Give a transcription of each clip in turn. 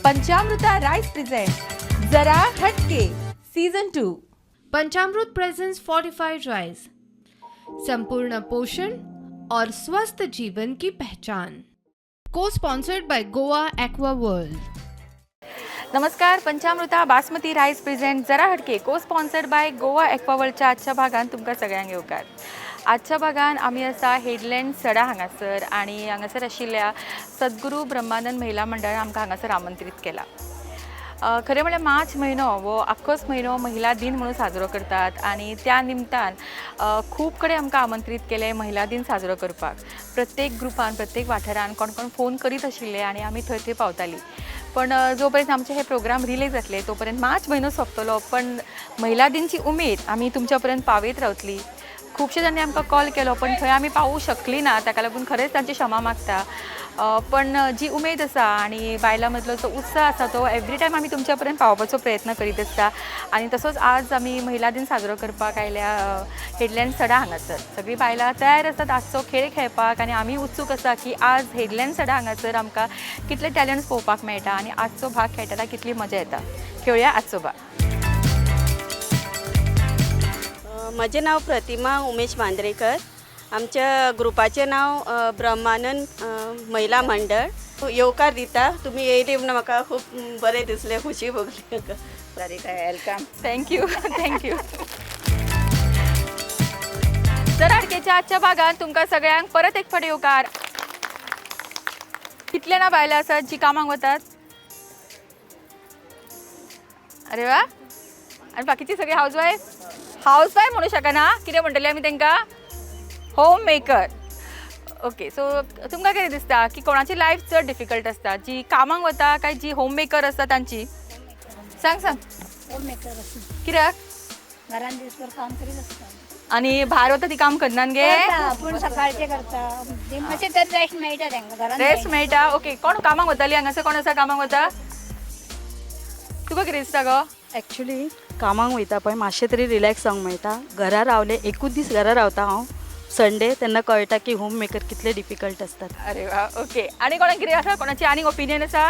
पंचामृता rice present जरा हटके season 2. Panchamrut presents fortified rice, संपूर्ण पोषण और स्वस्थ जीवन की पहचान। को sponsored by Goa Aqua World. नमस्कार. पंचामृता बासमती राईस प्रेझेंट जरा हटके को स्पॉन्सर्ड बाय गोवा एक्वावर्ल्डच्या आजच्या भागान तुमकां सगळ्यांक येवकार. आजच्या भागान आमी आसा हेडलँड सडा हांगासर आनी हांगासर आशिल्ल्या सद्गुरू ब्रह्मानंद महिला मंडळान आमकां हांगासर आमंत्रीत केला. खरें म्हळ्यार मार्च म्हयनो हो आख्खोच म्हयनो महिला दिन म्हणून साजरो करतात आनी त्या निमतान खूब कडेन आमकां आमंत्रीत केलें महिला दिन साजरो करपाक. प्रत्येक ग्रुपान, प्रत्येक वाठारान कोण कोण फोन करीत आशिल्ले आनी आमी थंय थंय पावतालीं. पण जो पर्यंत आमचे हे प्रोग्राम रिलीज जातले तो पर्यंत मार्च म्हयनो सोंपतलो, पण महिला दिनची उमेद आमी तुमच्या पर्यंत पावयत रावतली. खुबशे जाणांनी आमकां कॉल केलो, पण थंय आमी पावूंक शकली ना, ताका लागून खरेंच तांची क्षमा मागता. पण जी उमेद आसा आनी बायलां मदलो जो उत्साह आसा तो एवरी टायम आमी तुमच्या पर्यंत पावोवपाचो प्रयत्न करीत आसता. आनी तसोच आज आमी महिला दिन साजरो करपाक आयल्या हेडलँड सडा हांगासर. सगळीं बायलां तयार आसात आजचो खेळ खेळपाक आनी आमी उत्सूक आसा की आज हेडलँड सडा हांगासर आमकां कितले टॅलंट्स पळोवपाक मेळटा आनी आजचो भाग खेळटना कितली मजा येता. खेळुया आजचो भाग. म्हजें नांव प्रतिमा उमेश मांद्रेकर. आमच्या ग्रुपाचें नांव ब्रह्मानंद महिला मंडळ. येवकार दिता. तुमी येयली म्हणून म्हाका खूब बरें दिसलें, खुशी भोगली. Welcome. Thank you, thank you. जरा हटकेच्या आजच्या भागात तुमकां सगळ्यांक परत एक फावट येवकार. कितले ना बायलां आसात जी कामाक वतात? अरे वा! आनी बाकीची सगळी हाऊसवाईफ? हाऊसवाईफ म्हणू शकना, कितें म्हणटले आमी तांकां? Home maker. ओके, सो तुमकां कितें दिसता की कोणाची लायफ चड डिफिकल्ट आसता, जी कामाक वता काय जी होम मेकर आसता तांची? सांग सांग. होम मेकर आसा. कित्याक? घरान दिसभर काम करीत आसता. आनी भायर वता ती काम करनात गे? करता, पूण सकाळचे करता. मातशें तर रेस्ट मेळटा तांकां घरान. रेस्ट मेळटा. ओके, कोण कामाक वताली हांगासर? कोण आसा कामाक वता? तुका कितें दिसता गो? एक्चुली कामाक वयता पळय, मातशें तरी रिलॅक्स जावंक मेळटा. घरा रावले, एकूच दीस घरा रावता हांव, संडे, तेन्ना कळटा की होम मेकर कितले डिफिकल्ट आसतात. अरे वा, ओके. आनी कोणाक कितें आसा? कोणाची आनीक ओपिनियन आसा?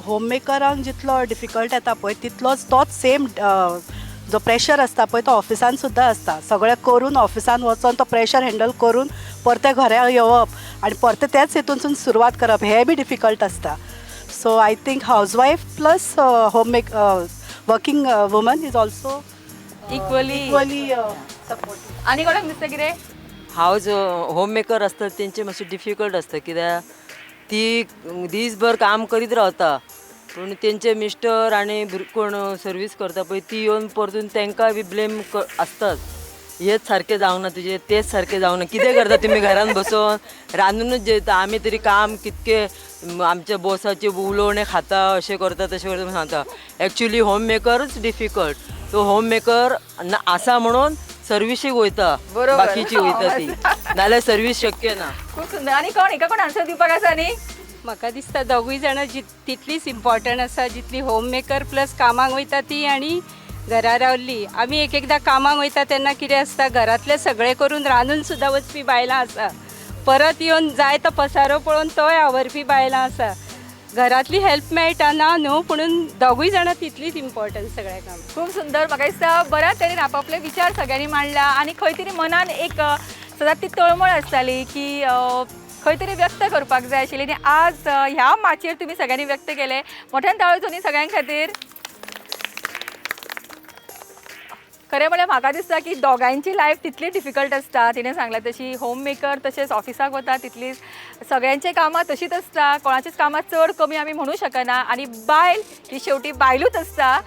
होम मेकरांक जितलो डिफिकल्ट येता पळय, तितलोच तोच सेम जो प्रेशर आसता पळय, तो ऑफिसान सुद्दां आसता. सगळें करून ऑफिसान वचोन तो प्रेशर हँडल करून परतें घरा येवप आनी परतें तेच हितूनसून सुरवात करप, हें बी डिफिकल्ट आसता. So I think housewife plus home make working woman is also equally. Equally supportive. आनी कोणाक दिसता कितें? हावज होम मेकर आसता तेंचे मातशें डिफिकल्ट आसता, कित्याक ती दीसभर काम करीत रावता, पूण तेंचे मिस्टर आनी कोण सर्वीस करता पळय, ती येवन परतून तेंकां बी ब्लेम आसताच, हेच सारकें जावंक ना तुजें, तेच सारकें जावंक ना, कितें करता तुमी घरान बसोन, रांदुनूच जेयता, आमी तरी काम कितके आमच्या बॉसाचे उलोवणें खाता, अशें करता तशें करता म्हणून सांगता. एक्चुली होम मेकरूच डिफिकल्ट. तो होम मेकर आसा म्हणून सर्विसीक वयता, बाकीची वयता ती, नाल्यार सर्वीस शक्य ना. खूब सुंदर. आनी कोण हेका कोण आन्सर दिवपाक आसा न्ही? म्हाका दिसता दोगूय जाणां तितलीच इम्पॉर्टंट आसा, जितली होम मेकर प्लस कामाक वयता ती आनी घरा रावल्ली. आमी एक एकदां कामाक वयता तेन्ना कितें आसता, घरांतलें सगळें करून रांदून सुद्दां वचपी बायलां आसा, परत येवन जाय तो पसारो पळोवन तोय आवरपी बायलां आसा. घरांतली हेल्प मेळटा, ना न्हू, पुणून दोगूय जाणां तितलीच इम्पॉर्टंट सगळ्या कामाक. खूब सुंदर. म्हाका दिसता बऱ्या तरेन आपापले विचार सगळ्यांनी मांडला आनी खंय तरी मनान एक सदांच ती तळमळ आसताली की खंय तरी व्यक्त करपाक जाय आशिल्ली आनी आज ह्या माचयेर तुमी सगळ्यांनी व्यक्त केले. मोठ्यान ताळयो न्ही सगळ्यां खातीर. खरें म्हळ्यार म्हाका दिसता की दोगांयची लायफ तितली डिफिकल्ट आसता. तिणें सांगलां तशी होम मेकर तशेंच ऑफिसाक वता, तितलीच सगळ्यांची कामां तशीच आसता, कोणाचीच कामां चड कमी आमी म्हणू शकना. आनी बायल ही शेवटी बायलूच आसता,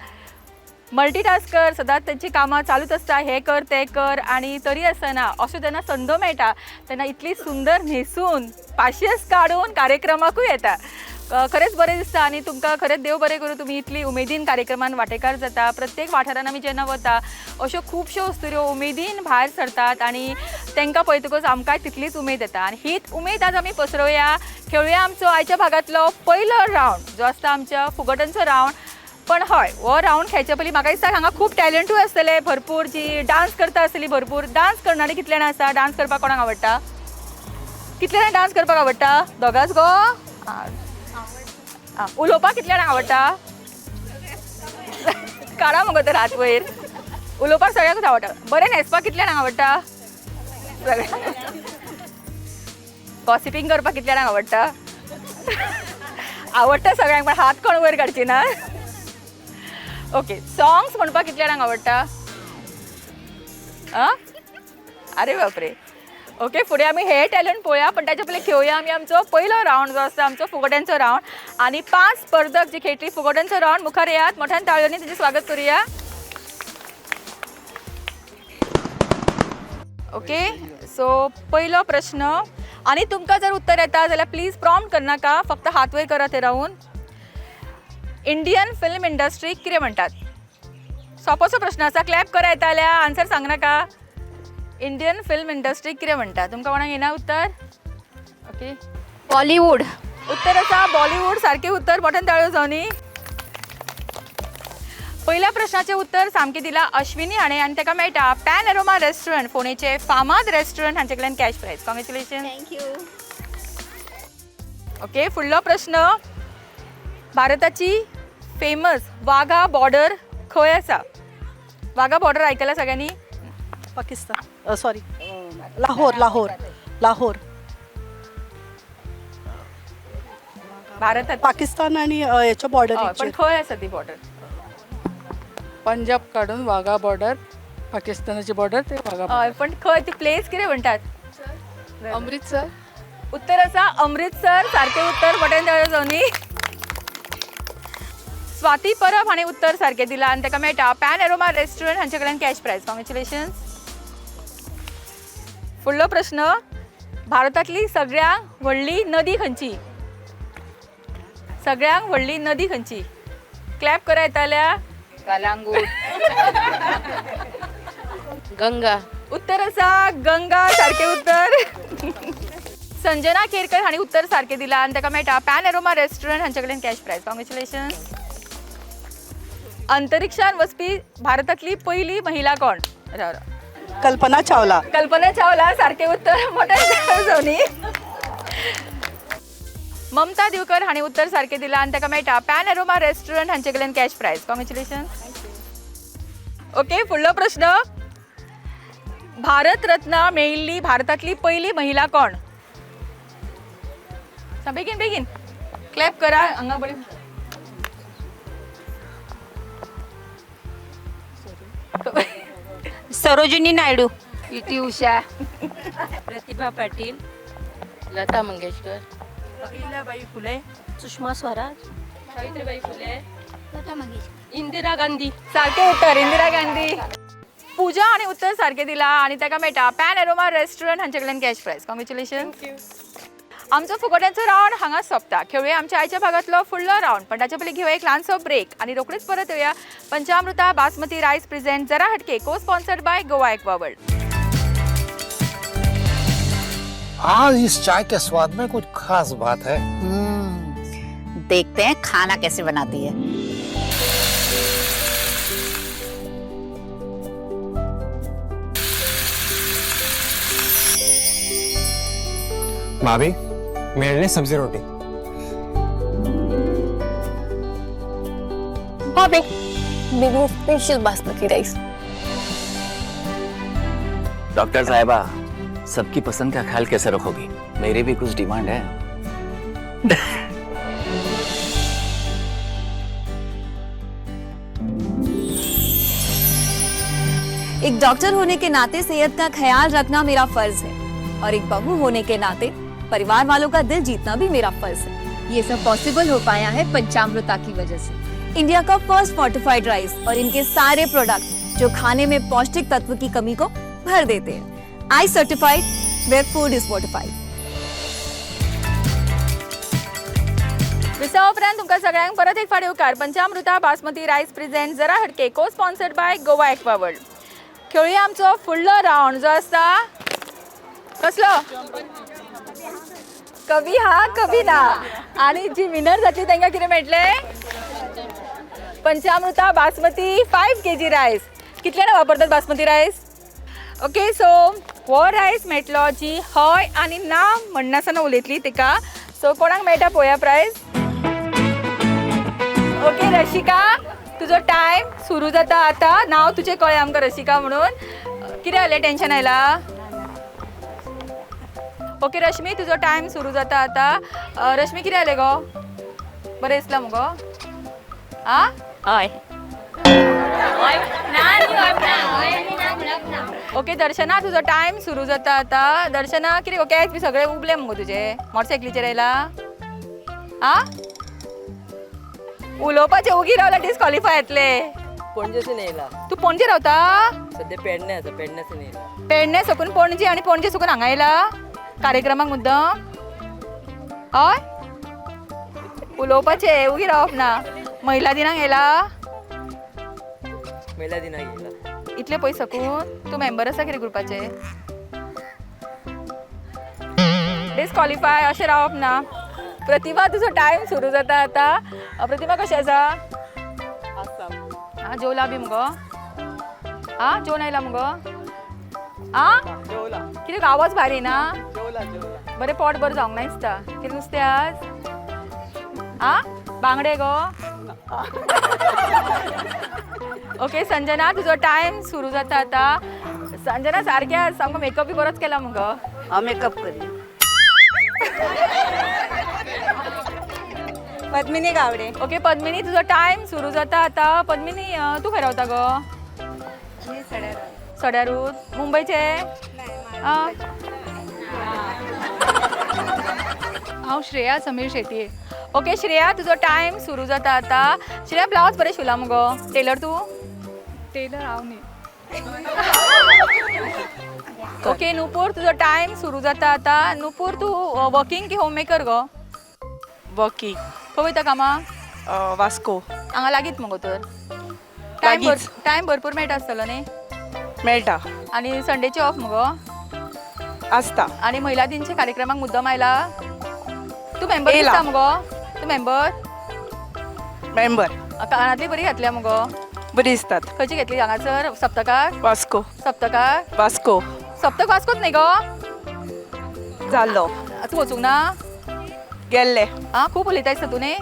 मल्टीटास्कर, सदांच तेंची कामां चालूच आसता, हें कर तें कर. आनी तरी आसतना अशें जेन्ना संद मेळटा तेन्ना इतली सुंदर न्हेसून पाशियेस काडून कार्यक्रमाकूय येता. खरेंच बरें दिसता आनी तुमकां खरेंच देव बरें करूं, तुमी इतली उमेदीन कार्यक्रमान वांटेकार जाता. प्रत्येक वाठारान आमी जेन्ना वता अश्यो खुबश्यो अस्तुऱ्यो उमेदीन भायर सरतात आनी तांकां पळयतकूच आमकांय तितलीच उमेद येता. आनी हीच उमेद आज आमी पसरोवया. खेळुया आमचो आयच्या भागांतलो पयलो रावंड जो आसता आमच्या फुगोट्यांचो रावंड. पण हय, हो रावंड खेळचे पयलीं म्हाका दिसता हांगा खूब टॅलंटूय आसतले भरपूर, जी डांस करता आसतली भरपूर. डांस करणारी कितले जाणां आसा? डांस करपाक कोणाक आवडटा? कितले जाणां डांस करपाक आवडटा? दोगांच गो? आं, उलोवपाक कितल्या जाणांक आवडटा? काडा मगो तर हात वयर. उलोवपाक सगळ्यांकूच आवडटा. बरें न्हेसपाक कितल्या जाणांक आवडटा? सगळ्यांक. गॉसिपींग करपाक कितल्या जाणांक आवडटा? आवडटा सगळ्यांक, पण हात कोण वयर काडची ना. ओके, सॉंग्स म्हणपाक कितल्या जाणांक आवडटा? आं, अरे बापरे. ओके, फुडें आमी हे टॅलंट पळोवया, पण ताच्या पयलीं खेळुया आमी आमचो पयलो रावंड जो आसता आमचो फुगोट्यांचो रावंड. आनी 5 स्पर्धक जी खेळटली फुगोट्यांचो रावंड, मुखार येयात, मोठ्यान ताळयांनी तेंचें स्वागत करुया. ओके, सो पयलो प्रश्न, आनी तुमकां जर उत्तर येता जाल्यार प्लीज प्रॉम्प्ट करनाका, फक्त हात वयर करात हे रावून. इंडियन फिल्म इंडस्ट्रीक कितें म्हणटात? सोंपोसो प्रश्न आसा, क्लॅप करा येता जाल्यार, आन्सर सांगनाका. इंडियन फिल्म इंडस्ट्रीक कितें म्हणटात? तुमकां कोणाक येना उत्तर? ओके, बॉलिवूड. उत्तर आसा बॉलिवूड. सारकें उत्तर, मोठ्यान ताळयो जावनी. पयल्या प्रश्नाचें उत्तर सामकें दिलां अश्विनी हाणें आनी ताका मेळटा पॅन एरोमा रेस्टॉरंट फोंडेचे फामाद रेस्टॉरंट हांचे कडल्यान cash prize. Congratulation. Thank you. Okay, फुडलो प्रश्न, भारताची फेमस वाघा बॉर्डर खंय आसा? वाघा बॉर्डर आयकला सगळ्यांनी? पाकिस्तान, सॉरी, लाहोर, लाहोर, लाहोर. भारतात पाकिस्तान आणि याच्या हय, बॉर्डर. पण खंय आसा ती बॉर्डर? पंजाब काडून वाघा बॉर्डर, पाकिस्तानाची बॉर्डर ते वाघा. हय, पण खंय ती प्लेस कितें म्हणटात? अमृतसर. उत्तर आसा अमृतसर. सारकें उत्तर, मोठ्यान ताळयो जावनी. स्वाती परब हाणें उत्तर सारकें दिलां आनी ताका मेळटा पॅन एरोमा रेस्टॉरंट हांचे कडल्यान कॅश प्रायज. कॉंग्रेच्युलेशन्स. फुडलो प्रश्न, भारतांतली सगळ्यांत व्हडली नदी खंयची? सगळ्यांत व्हडली नदी खंयची? क्लॅप करा येता जाल्यार. कलांगूट. गंगा. उत्तर आसा गंगा. सारकें उत्तर. संजना केरकर हांणी उत्तर सारकें दिलां आनी ताका मेळटा पॅन एरोमा रेस्टॉरंट हांचे कडेन कॅश प्रायज. कॉंग्रेच्युलेशन. अंतरिक्षान वचपी भारतांतली पयली महिला कोण? राव राव. कल्पना चावला. कल्पना चावला. सारकें उत्तर, मोठ्यान जावनी. ममता दिवकर हांणी उत्तर सारकें दिलां आनी ताका मेळटा पॅन एरोमा रेस्टॉरंट हांचे कडेन कॅश प्रायज. कॉंग्रेच्युलेशन. ओके, फुडलो प्रश्न, भारत रत्न मेळिल्ली भारतांतली पयली महिला कोण? बेगीन बेगीन क्लॅप करा हांगा बरी. Sarojini Naidu. P T Usha. Pratibha Patil. Lata Mangeshkar. Ahilyabai Phule. Sushma Swaraj. Savitribai Phule. Lata Mangeshkar. Indira Gandhi. सारकें उत्तर इंदिरा गांधी. पूजा हाणें उत्तर सारकें दिलां आनी ताका मेळटा पॅन एरोमा रेस्टॉरंट हांचे कडल्यान कॅश प्रायज. कॉंग्रेच्युलेशन. आमचो फुगोट्यांचो रावंड हांगा सोंपता. खेळुया आमच्या आयच्या भागांतलो फुडलो रावंड, पण ताचे पयलीं घेवया एक ल्हानसो ब्रेक आनी रोखडीच परत येवया. पंचामृता बासमती रायस प्रेझेंट जरा हटके, को स्पॉन्सर्ड बाय गोवा एक्वावर्ल्ड. आज इस चाय के स्वाद में कुछ खास बात है. देखते हैं खाना कैसे बनाती है. भाभी, मेरे लिए सब्जी रोटी. भाभी, मेरे स्पेशल बासमती राइस. डॉक्टर साहिबा, सबकी पसंद का ख्याल कैसे रखोगी? मेरी भी कुछ डिमांड है. एक डॉक्टर होने के नाते सेहत का ख्याल रखना मेरा फर्ज है और एक बहू होने के नाते परिवार वालों का दिल जीतना भी मेरा फर्ज है. ये सब पॉसिबल हो पाया है पंचामृता की वजह से. इंडिया का फर्स्ट फोर्टिफाइड राइस और इनके सारे प्रोडक्ट जो खाने में पौष्टिक तत्व की कमी को भर देते हैं. I certified, where food is fortified. विसावा उपरांत तुमकां सगळ्यांक परत एक फावट येवकार. पंचामृता बासमती रायस प्रेझेंट जरा हटके, को स्पॉन्सर्ड बाय गोवा एक्वावर्ल्ड. खेळुया आमचो फुडलो रावंड जो आसता कसलो? कभी हा कभी ना. आनी जी विनर जातली तांकां कितें मेळटलें? पंचामृता बासमती 5 kg rice. कितले जाणां वापरतात बासमती रायस? ओके, सो हो रायस मेळटलो जी हय आनी ना म्हणनासतना उलयतली तिका. सो कोणाक मेळटा पळोवया प्रायज. ओके रशिका, तुजो टायम सुरू जाता आता. नाव तुझे कळ्ळें आमकां रशिका म्हणून. कितें जालें, टेन्शन आयला? ओके रश्मी, तुजो टायम सुरू जाता आता. रश्मी कितें जालें गो, बरें दिसलां मुगो? आ हय. ओके दर्शना, तुजो टायम सुरू जाता आता. दर्शना कितें गो, केंस बी सगळे उबले मुगो तुजे, मोटरसायकलीचेर आयला? आ उलोवपाचें उगी रावला डिस्कॉलिफाय जातले. पणजेसून येयला. तूं पणजे रावता? सद्या पेडणे आसा, पेडण्यासून येयला. पेडणे सकून पणजे आनी पणजे सकून हांगा आयला कार्यक्रमाक मुद्दम? हय, उलोवपाचें उगी रावप ना. महिला दिनाक येयला? महिला दिनाक येयला. इतले पयस सकून? तूं मेंबर आसा कितें ग्रुपाचे? डिस्कॉलिफाय अशें रावप ना. प्रतिभा, तुजो टायम सुरू जाता आतां. प्रतिभा कशें आसा? आं जेवला बी मुगो? आं जेवन आयला मुगो? आं कितें आवाज भारी ना? बरें पोट बरें जावंक ना दिसता. कितें नुस्तें आज? आं बांगडे गो? ओके संजना, तुजो टायम सुरू जाता आतां. संजना सारकें आज सामको मेकअप बी बरोच केला मुगो. हांव मेकअप करी. पद्मिनी गावडे. ओके पद्मिनी, तुजो टायम सुरू जाता आतां. पद्मिनी तूं खंय रावता गो? सड्यारूच. मुंबयचे? हांव श्रेया समीर शेटये. ओके श्रेया, तुजो टायम सुरू जाता आतां. श्रेया ब्लावज बरें शिवला मुगो, टेलर तूं? टेलर हांव न्ही. ओके नुपूर, तुजो टायम सुरू जाता आतां. नुपूर तूं वर्किंग की होम मेकर गो? वर्किंग. खंय वयता कामाक? वास्को. हांगा लागींच मुगो तर? टायम भरपूर मेळटा आसतलो न्ही? मेळटा. आनी संडेचे ऑफ मुगो? आसता. आनी महिला दिनच्या कार्यक्रमाक मुद्दम आयला? तूं मेंबर दिसता मुगो? तूं मेंबर? मेंबर. कानांतली बरी घातल्या मुगो? बरी दिसतात. खंयची घेतली हांगासर? सप्तकाक? वास्को. सप्तकाक? वास्को. सप्तक वास्कोच न्ही गो? जाल्लो. तूं वचूंक ना? गेल्ले. आं खूब उलयता दिसता तूं न्ही?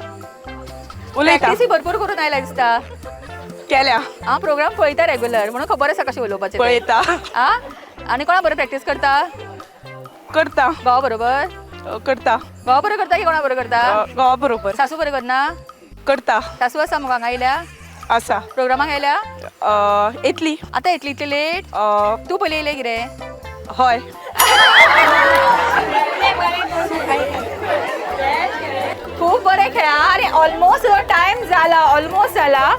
उलयता. प्रॅक्टीसूय भरपूर करून आयला दिसता. केल्या. आं प्रोग्राम पळयता रेगुलर म्हणून खबर आसा कशें उलोवपाचें. पळयता. आं आनी कोणा बरोबर प्रॅक्टीस करता? करता. घोवा बरोबर? करता. घोवा बरोबर करता की कोणा बरोबर करता? घोवा बरोबर. सासू बरोबर करना? करता. सासू आसा मुगो हांगा आयल्या? आसा. प्रोग्रामाक आयल्या? येतली. आतां येतली इतली लेट? तूं पयलीं येयलें कितें? हय. खूब बरें खेळा आनी ऑलमोस्ट टायम जाला, ऑलमोस्ट जाला.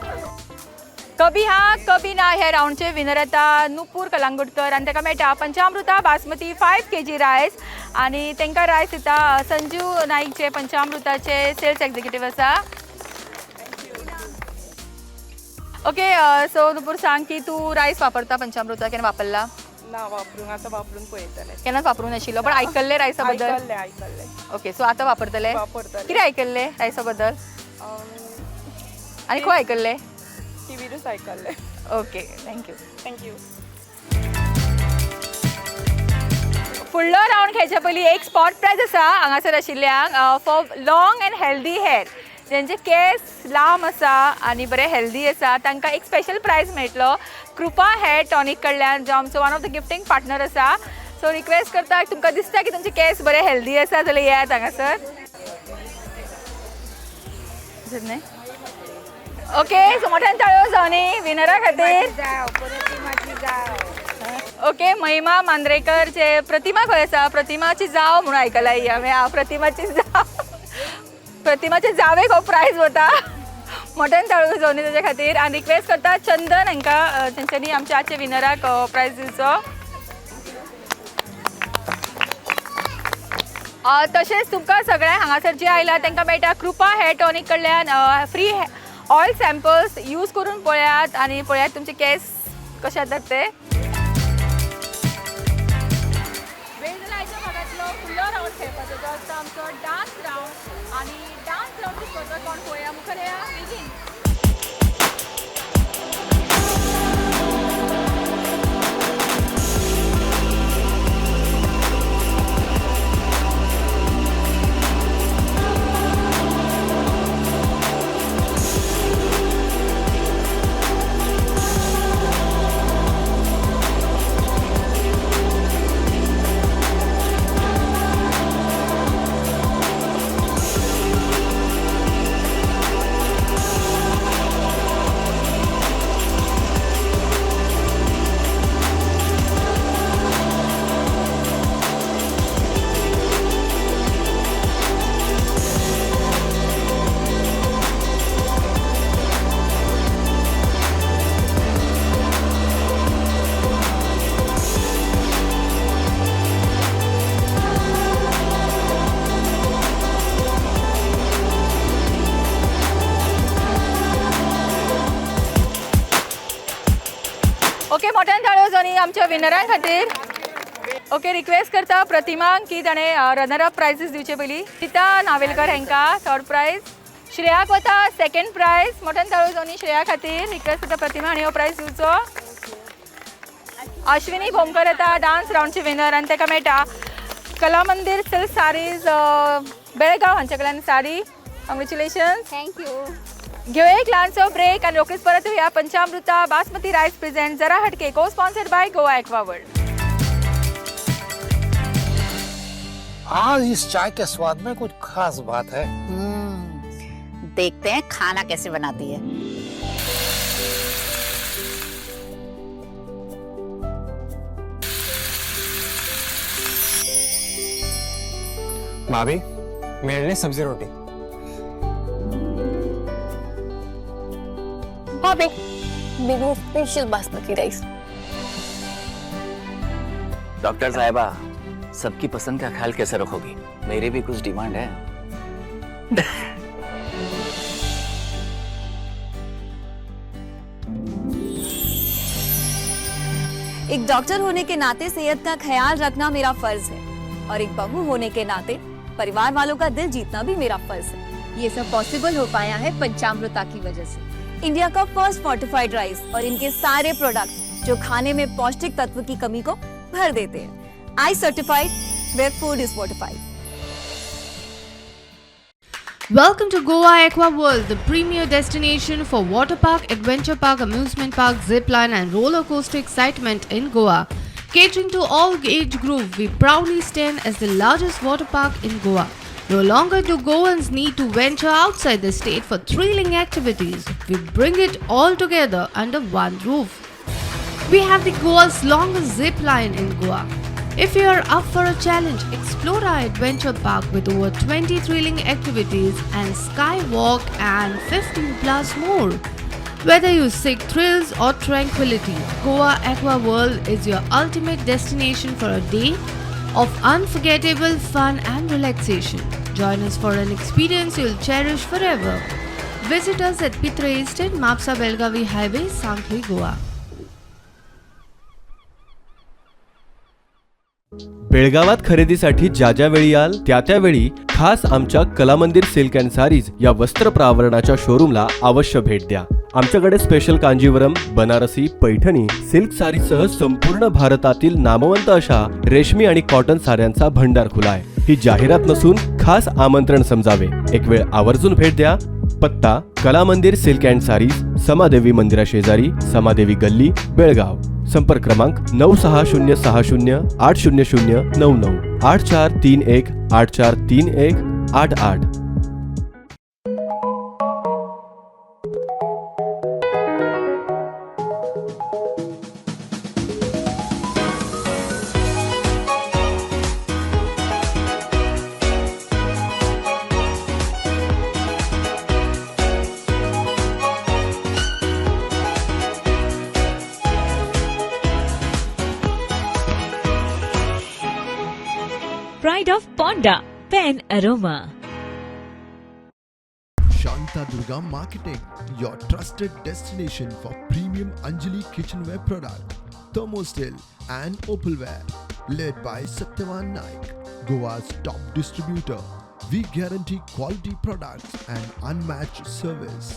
कभी हा कभी ना ह्या रावंडचे विनर येता नुपूर कलांगुटकर आनी ताका मेळटा पंचामृता बासमती 5 kg rice. आनी तांकां रायस दिता संजू नाईक जे पंचामृताचे सेल्स एक्झिक्युटीव आसा. ओके सो नुपूर सांग की तूं रायस वापरता पंचामृता, केन्ना वापरला? ना वापरूंक, आतां वापरून पळयतलें. केन्नाच वापरूंक नाशिल्लो पण आयकल्लें रायसा बद्दल? आयकल्लें आयकल्लें. ओके सो आतां वापरतले? वापरतले. कितें आयकल्लें रायसा बद्दल आनी खंय आयकल्लें? टीव्हीरूच आयकल्लें. Okay thank you. Thank you. फुडलो रावंड खेळच्या पयलीं एक स्पॉट प्रायज आसा हांगासर आशिल्ल्यांक for long and healthy hair. जेंचे case लांब आसा आनी बरे हेल्दी आसा तांकां एक स्पेशल प्रायज मेळटलो कृपा हेअर टॉनीक कडल्यान, जो आमचो one of the gifting partner आसा. सो रिक्वेस्ट करता, तुमकां दिसता की तुमचे केस बरे हेल्दी आसा जाल्यार येयात हांगासर. न्ही ओके सो मोठ्यान ताळयो जावनी विनरा खातीर. ओके महिमा मांद्रेकर जे प्रतिमा खंय आसा? प्रतिमाची जाव म्हणून आयकला ही हांवें. हांव प्रतिमाची जाव, प्रतिमाचे जावेक हो प्रायज वता. मोठ्यान ताळयो जावनी ताच्या खातीर. आनी रिक्वेस्ट करता चंदन हांकां, तेंच्यांनी आमच्या आजच्या विनराक प्रायज दिवचो. तशेंच तुमकां सगळ्यांक हांगासर जे आयला तांकां मेळटा कृपा हेअर टॉनीक कडल्यान फ्री ऑयल सॅम्पल्स यूज करून पळयात आनी पळयात तुमचे केस कशे जातात ते. वेळ जाला आयच्या भागांतलो फुडलो रावंड खेळपाचो, जो आसता आमचो डान्स रावंड. आनी डान्स रावंडची स्पर्धा कोण पळोवया, मुखार येया बेगीन. ओके, मोठ्यान टाळयो जावनी आमच्या विनरां खातीर. ओके, रिक्वेस्ट करता प्रतिमांक की ताणें रनर अप प्रायजीस दिवचे पयलीं. सीता नावेलकर हांकां थर्ड प्रायज, श्रेयाक वता सेकंड प्रायज. मोठ्यान टाळयो जावनी श्रेया खातीर. रिक्वेस्ट करता प्रतिमा हांणी हो प्रायज दिवचो. अश्विनी भोमकर येता डान्स रावंडचे विनर आनी ताका मेळटा कला मंदिर सिल्क सारीज बेळगांव हांचे कडल्यान साडी. कॉंग्रेच्युलेशन्स. Thank you. घेऊया एक ल्हानसो ब्रेक आनी रोखडीच परत येऊया. पंचामृता बासमती रायस प्रेझेंट जरा हटके, को स्पॉन्सर्ड बाय गोवा एक्वावर्ल्ड. आज इस चाय के स्वाद में कुछ खास बात है. देखते हैं खाना कैसे बनाती है. भाभी, मेरे लिए सब्जी रोटी. भाभी, मेरे स्पेशल बासमती राइस. डॉक्टर साहिबा, सबकी पसंद का ख्याल कैसे रखोगी? मेरी भी कुछ डिमांड है. एक डॉक्टर होने के नाते सेहत का ख्याल रखना मेरा फर्ज है और एक बहू होने के नाते परिवार वालों का दिल जीतना भी मेरा फर्ज है. ये सब पॉसिबल हो पाया है पंचामृता की वजह से. इंडिया का फर्स्ट फोर्टिफाइड राइस और इनके सारे प्रोडक्ट जो खाने में पौष्टिक तत्व की कमी को भर देते हैं. I certified, where food is fortified. Welcome to Goa Aqua World, the premier destination for water park, adventure park, amusement park, zip line and roller coaster excitement in Goa. Catering to all age group, we proudly stand as the largest water park in Goa. No longer do Goans need to venture outside the state for thrilling activities. We bring it all together under one roof. We have the Goa's longest zip line in Goa. If you are up for a challenge, explore our adventure park with over 20 thrilling activities and skywalk and 15 plus more. Whether you seek thrills or tranquility, Goa Aqua World is your ultimate destination for a day of unforgettable fun and relaxation. Join us for an experience you'll cherish forever. Visit us at Pitre Estate, Mapsa Belgavi Highway, Sankhli, Goa. बेळगावात खरेदीसाठी ज्या ज्या वेळी याल त्या त्यावेळी खास आमच्या Kalamandir silk and saris या वस्त्र प्रावरणाच्या शोरूमला अवश्य भेट द्या. आमच्याकडे स्पेशल कांजीवरम, बनारसी, पैठणी, सिल्क सारीसह संपूर्ण भारतातील नामवंत अशा रेशमी आणि कॉटन साड्यांचा भंडार खुला आहे. ही जाहिरात नसून खास आमंत्रण समजावे. एक वेळ आवर्जून भेट द्या. पत्ता: कलामंदिर सिल्क अँड सारीज, समादेवी मंदिरा शेजारी, समादेवी गल्ली, बेळगाव. संपर्क क्रमांक 9606080099, 8431843188. Pride of Ponda, Pen Aroma. Shanta Durga Marketing, your trusted destination for premium Anjali kitchenware product, Thermosteel and Opalware. Led by Satyavan Naik, Goa's top distributor. We guarantee quality products and unmatched service.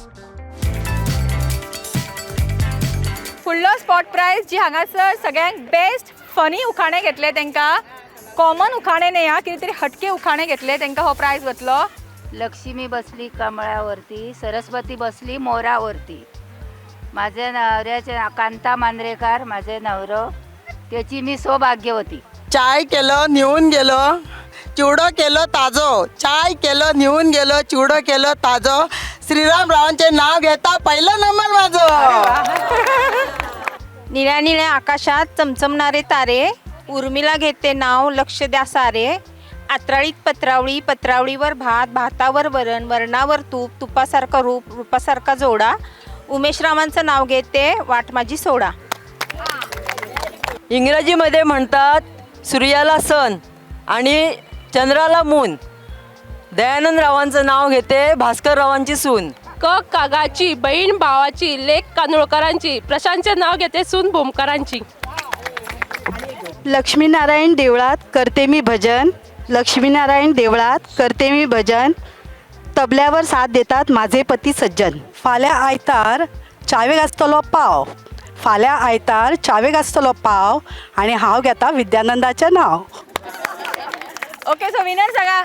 फुडलो spot prize जी हांगासर सगळ्यांक best funny उखाणे घेतले, तांकां common उखाणे न्ही हा, कितें तरी हटके उखाणे घेतले, तांकां हो प्रायज वतलो. लक्ष्मी बसली कमळावरती, सरस्वती बसली मोरावरती. माझ्या नवऱ्याचे नाव कांता मांजरेकार, माझे नवरो, त्याची मी सौभाग्यवती. चाय केलं नेऊन गेलो, चिवडो केलो ताजो. चाय केलं नेऊन गेलो, चिवडो केलो ताजो. श्रीराम रावांचे नाव घेता पहिला नंबर माझो. निळ्या निळ्या आकाशात चमचमणारे तारे, उर्मिला घेते नाव, लक्ष द्या सारे. आत्राळीत पत्रावळी, पत्रावळीवर भात, भातावर वरण, वरणावर तूप, तुपासारखा रूप, रूपासारखा जोडा. उमेश रावांचं नाव घेते, वाट माझी सोडा. इंग्रजीमध्ये म्हणतात सूर्याला सन आणि चंद्राला मून. दयानंद रावांचं नाव घेते भास्कर रावांची सून. क कागाची, बहीण भावाची, लेक कानोळकरांची, प्रशांतचे नाव घेते सून भोमकरांची. लक्ष्मीनारायण देवळात करते मी भजन, लक्ष्मीनारायण देवळात करते मी भजन, तबल्यावर साथ देतात माझे पती सज्जन. फाल्यां आयतार चावेक आसतलो पाव, फाल्यां आयतार चावेक आसतलो पाव आनी हांव घेता विद्यानंदाचें नांव. ओके, सो विनर सांगा.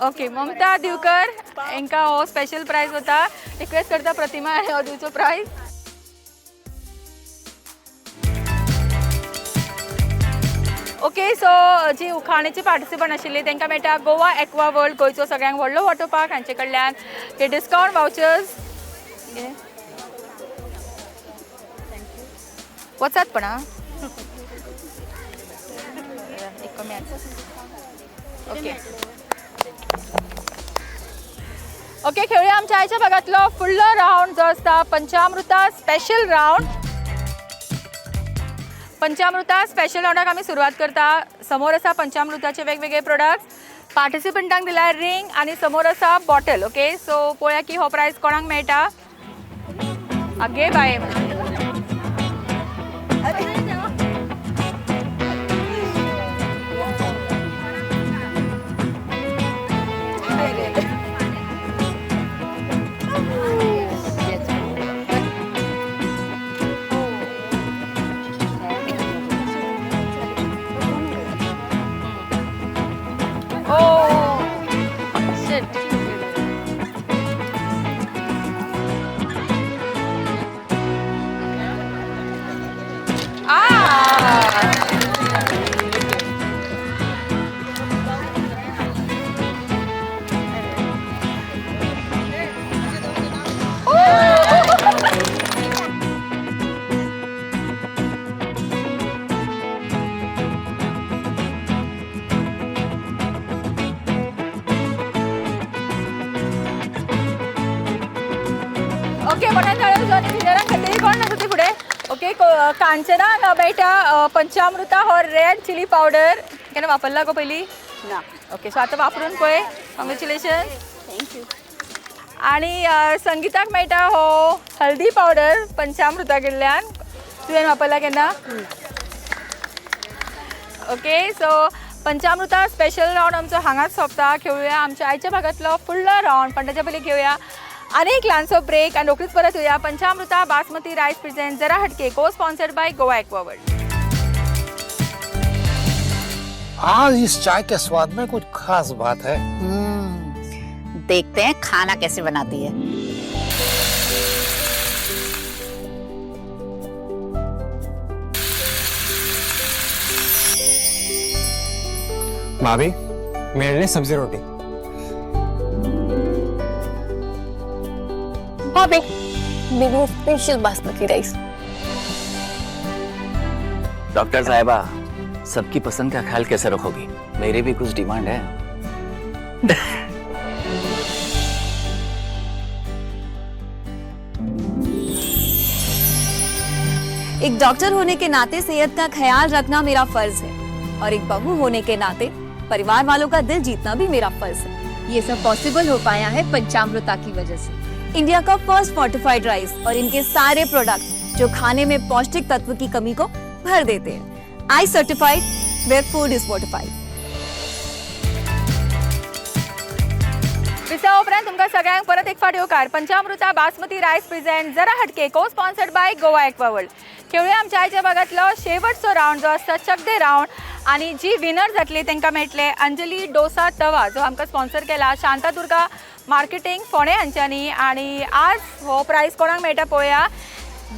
ओके, ममता दिवकर हांकां हो स्पेशल प्रायज वता. रिक्वेस्ट करता प्रतिमा आनी हो दिवचो प्रायज. ओके, सो जी उखाण्याची पार्टिसिपंट आशिल्ली तांकां मेळटा गोवा एक्वा वर्ल्ड, गोंयचो सगळ्यांक व्हडलो वॉटर पार्क, हांचे कडल्यान हे डिस्कावंट वावचर्स. वचात पण आं. एक कमी. ओके ओके, खेळूया आमच्या आयच्या भागातलो फुडलो रावंड जो आसता पंचामृता स्पेशल रावंड. पंचामृता स्पेशल रावंडाक आमी सुरवात करता. समोर आसा पंचामृताचे वेगवेगळे प्रोडक्ट्स. पार्टिसिपंटांक दिला रिंग आनी समोर आसा बॉटल. ओके, सो पळोवया की हो प्रायज कोणाक मेळटा. आगे बाये, Oh, shit. Ah! Okay, मोठ्यान टाळयो आनी विनरा खातीर कोण आसा ती फुडें. ओके, कांचना हांगा मेळटा पंचामृता हो रेड चिली पावडर. केन्ना वापरला गो पयलीं? ना. ओके, सो आतां वापरून पळय. कॉंग्रेच्युलेशन. Thank you. आनी संगीताक मेळटा हो हल्दी पावडर पंचामृता कडल्यान. तुवें वापरला केन्ना? Okay, so Panchamruta special round आमचो हांगाच सोंपता. खेळुया आमच्या आयच्या भागांतलो फुडलो रावंड, पण ताच्या पयलीं घेवया आनी एक ल्हानसो ब्रेक आनी रोखडीच परत येवया. पंचामृता बासमती रायस प्रेझेंट जरा हटके, को sponsored by Goa Aquaworld. आज इस चाय के स्वाद में कुछ खास बात है. देखते हैं खाना कैसे बनाती है. भाभी, मेरे लिए सब्जी रोटी. भाभी, मेरे स्पेशल बासमती राइस. डॉक्टर साहिबा, सबकी पसंद का ख्याल कैसे रखोगी? मेरी भी कुछ डिमांड है. एक डॉक्टर होने के नाते सेहत का ख्याल रखना मेरा फर्ज है और एक बहू होने के नाते परिवार वालों का दिल जीतना भी मेरा फर्ज है. ये सब पॉसिबल हो पाया है पंचामृता की वजह से. इंडिया का फर्स्ट फोर्टिफाइड राइस और इनके सारे प्रोडक्ट जो खाने में पौष्टिक तत्व की कमी को भर देते हैं. I certified where food is fortified. विसा उपरांत तुमकां सगळ्यांक परत एक फावट येवकार. पंचामृता बासमती रायस प्रेझेंट जरा हटके, को स्पॉन्सर्ड बाय गोवा एक्वावर्ल्ड. खेळुया आमच्या आयच्या भागांतलो शेवटचो रावंड जो आसता चकदे रावंड. आनी जी विनर जातली तांकां मेळटले अंजली डोसा तवा, जो आमकां स्पॉन्सर केला शांतादुर्गा मार्केटिंग फोंडें हांच्यांनी. आनी आज हो प्रायज कोणाक मेळटा पळोवया.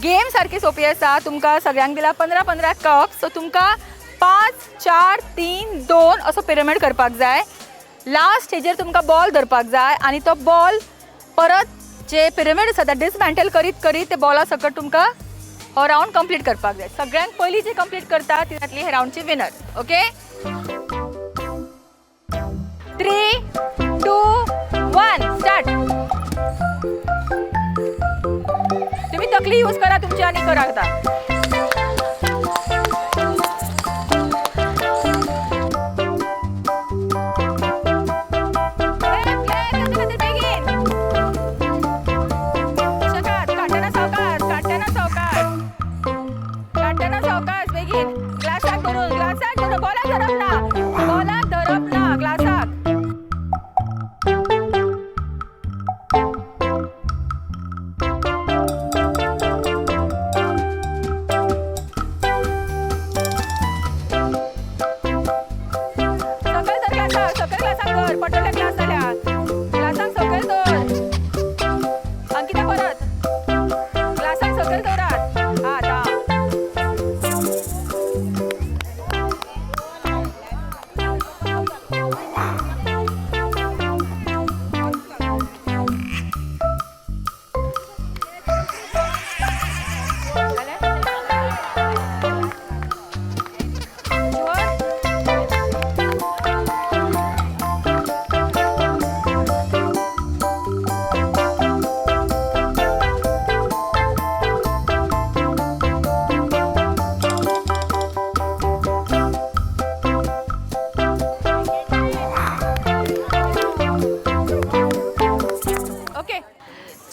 गेम सारकी सोंपी आसा. तुमकां सगळ्यांक दिला 15-15 कप. सो तुमकां 5 4 3 2 असो पिरामीड करपाक जाय. लास्ट हेजेर तुमकां बॉल धरपाक जाय आनी तो बॉल परत जे पिरामीड आसा ते डिसमेंटल करीत करीत ते बॉला सकट तुमकां हो रावंड कंप्लीट करपाक जाय. सगळ्यांक पयलीं जे कंप्लीट करता ती जातली हे रावंडची विनर. Okay, 3 2 1 start. तुम्ही तकली यूज करा तुमची आनी करा आता. बेगीन. ग्लास धर, पडटले ग्लास जाल्यार. ग्लासांक सकयल दवर. अंकिता परत ग्लासांक सकयल दवरात. हा आतां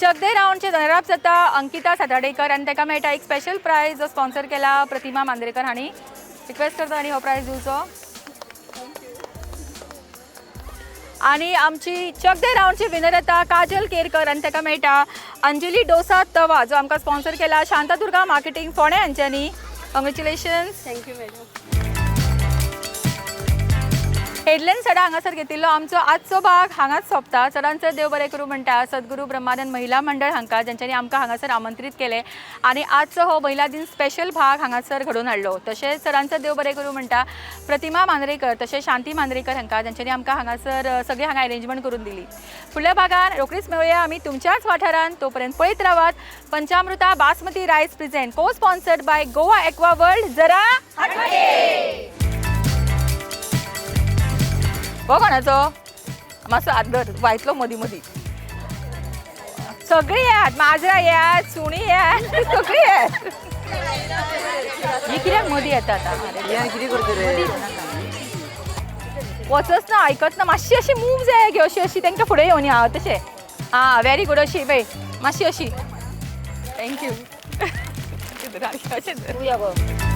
चकदे राउंडचे रनरअप जाता अंकिता सातार्डेकर आनी ताका मेळटा एक स्पेशल प्रायज जो स्पॉन्सर केला प्रतिमा मांद्रेकर हांणी. रिक्वेस्ट करता आनी हो प्रायज दिवचो. आनी आमची चकदे राउंडची विनर येता काजल केरकर आनी ताका मेळटा अंजली डोसा तवा जो आमकां स्पॉन्सर केला शांतादुर्गा मार्केटिंग फोंडें हांच्यांनी. Congratulations. Thank you madam. Headland Sada हांगासर घेतिल्लो आमचो आजचो भाग हांगाच सोंपता. चडांत चड देव बरें करूं म्हणटा सद्गुरू ब्रह्मानंद महिला मंडळ हांकां ज्यांच्यांनी आमकां हांगासर आमंत्रीत केलें आनी आजचो हो महिला दिन स्पेशल भाग हांगासर घडोवन हाडलो. तशेंच चडांत चड देव बरें करूं म्हणटा प्रतिमा मांद्रेकर तशेंच शांती मांद्रेकर हांकां ज्यांच्यांनी आमकां हांगासर सगळीं हांगा अरेंजमेंट करून दिली. फुडल्या भागान रोखडीच मेळुया आमी तुमच्याच वाठारान. तोपर्यंत पळयत रावात Panchamruta basmati rice present co sponsored by Goa aqua world. जरा हो कोणाचो मातसो हात धर वायतलो मदीं मदीं. सगळीं येयात, माजरां येयात, सुणीं येयात, सगळीं येयात. ही कित्याक मदीं येता आतां? कितें करता रे? वचच ना, आयकत ना. मातशी अशी मूव जाय गे, अशी अशी तांकां फुडें येवन या तशें. आं व्हेरी गूड. अशी पळय मातशी अशी. Thank you. अशें धर.